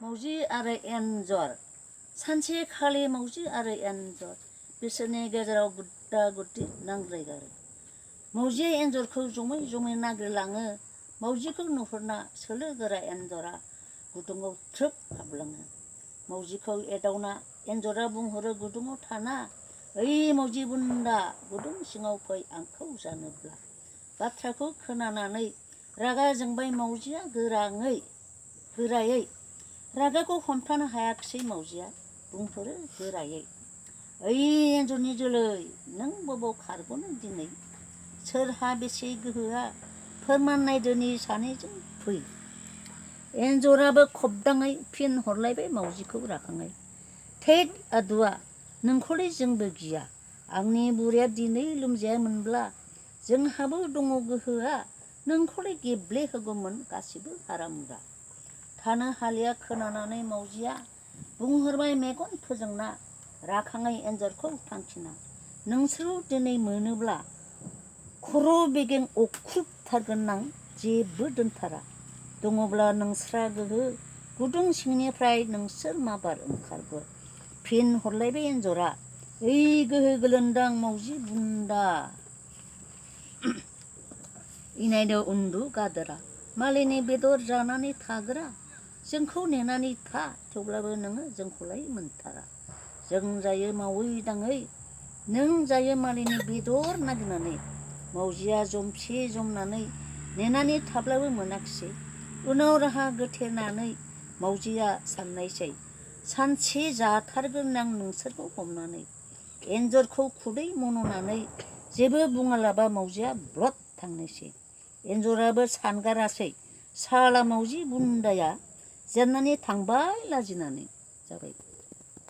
मावजि आरो एन्जर सानसेखालि मावजि आरो एन्जर बिसोरनि गेजेराव गुद्दा गुद्दि नांज्लायगारो। मावजिया एन्जरखौ जमै जमै नागिरलाङो। मावजिखौ नुहुरना सोलो गोरा एन्जरा गुदुङाव थ्रोब हाबलाङो। मावजिखौ एदावना एन्जरा बुंहरो गुदुङाव थाना, ओइ मावजि बुन्दा, गुदुं सिङाव फै आंखौ जानोब्ला। बाथ्राखौ खोनानानै रागा जोंबाय मावजिया गोरायै। रागाखौ हमथानो हायाखिसै मावजिया बुंहरो गोरायै, ओइ एन्जरनि जोलै, नों बबाव खारग'नो दिनै? सोरहा बेसे गोहोआ? फोरमान नायदोनि सानैजों फै। एन्जराबो खबदाङै फिन हरलायबाय मावजिखौ राखाङै, थैद आदुवा, नोंखौलाय जोंबो गिया। आंनि बुरैया दिनै लोमजायामोनब्ला जोंहाबो दङ गोहोआ, नोंखौलाय गेब्लेहोगौमोन गासिबो हारामुरा। थानो हालिया खोनानानै मावजिया बुंहरबाय मेगन फोजोंना राखाङै एन्जरखौ थांखिना, नोंसोरखौ दिनै मोनोब्ला खर' बेगें अख्रुबथारगोन आं जेबो दोनथारा। दङब्ला नोंस्रा गोहो, गुदुं सिंनिफ्राय नोंसोर माबार ओंखारबो। फिन हरलायबाय एन्जरा, ओइ गोहो गोलोन्दां मावजि बुन्दा, इनायनो उन्दु गादोरा, मालायनि बेदर जानानै थाग्रा, जोंखौ नेनानै था, थेवब्लाबो नोङो जोंखौलाय मोनथारा। जों जायो मावै दाङै, नों जायो मालायनि बेदर नागिरनानै। मावजिया जमसे जमनानै नेनानै थाब्लाबो मोनाखिसै। उनाव राहा गोथेनानै मावजिया साननायसै, सानसे जाथारगोन आं नोंसोरखौ हमनानै। एन्जरखौ खुदै मन'नानै जेबो बुङालाबा मावजिया ब्लद थांनायसै। एन्जराबो सानगारासै, साला मावजि बुन्दाया जेननानै थांबाय लाजिनानै। जाबाय।